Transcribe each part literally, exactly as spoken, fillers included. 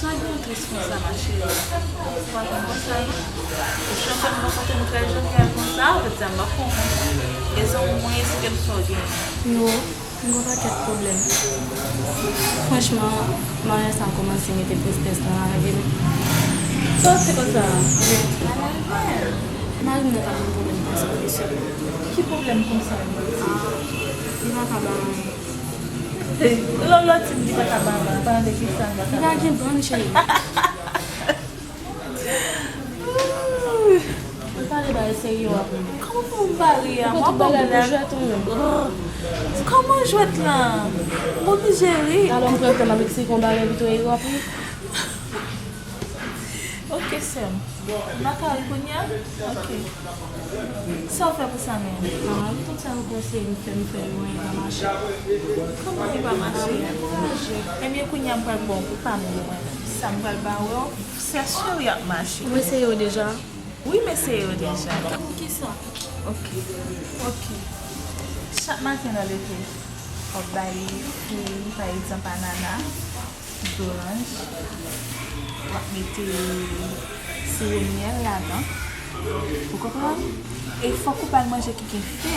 Sa gen tris konsa, ma chérie. Ou pa konn konsa, non? Ou chante m nan kote m trè jovial konsa, ou te di a m pa konn. E zanmi mwen, esplike m sa w gen. Yo, m gen yon pakèt pwoblèm. Franchman, maryaj sa a kòmanse mete tristès nan lavi m. Sa w di konsa? Wi. Mari m nan ka gen pwoblèm konsa, mesye. Ki pwoblèm konsa? Ah, li pa ka ba anyen. Lòlò ti m ki pa ka ba anyen. Palan de kisa? Li pa gen bann, cheri. Ou pale bagay serye w ap ri. Kòman pou m pa ri a? Ou pran tout bagay pou jwèt ou menm. Kòman jwèt lan? M oblije ri. Alò m pran tan avèk si kon bagay pito e w ap ri. Ok, sè m. M pa ka ri kounye a? Ok. Sa w fè pou sa menm? Ah, tout sa ou konseye m fè, m fè yo, anyen pa mache. Kòman anyen pa mache? Ankouraje. Ebyen, kounye a m pral ba w pou pa m yo, mwen menm. Sa m pral ba w yo, c'est sûr y ap mache. Ou eseye yo deja? Wi, m eseye yo deja. Pou kisa? Ok. Ok. Chak maten lè w leve, w ap ba li fwi, pa egzanp, anana, zoranj. W ap mete siwo myèl ladan. Ou konprann? E fòk ou ba l manje ki gen fè.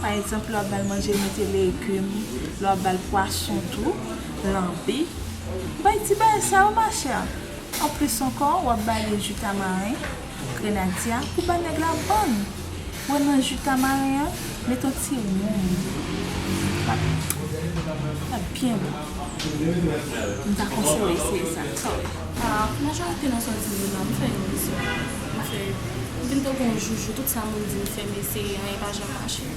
Pa egzanp, lè w ap ba l manje, mete legim, lè w ap ba l pwason tou, lanbi. Bay ti bagay sa yo, machè. Anplis ankò, w ap ba li ji tamaren, grenadya, pou ba nèg la bann. Wè nan ji tamaren an, met yon ti wonm. L ap, l ap byen bon. M ta konseye w eseye sa. Sa w wè? Ah, majorite nan sa w di yo la, m fè yo, mesye. M fè yo. M vin tankou yon joujou, tout sa moun di m fè, m eseye, anyen pa janm mache.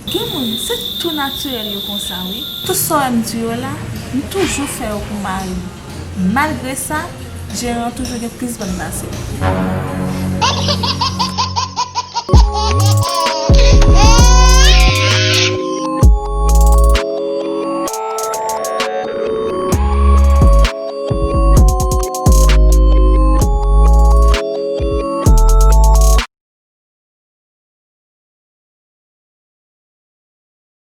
Gen moun, se tou natirèl yo konsa, wi. Tout sa w wè m di yo la, m toujou fè yo pou mari m. Malgre sa, jeran an toujou gen plis bann pase m.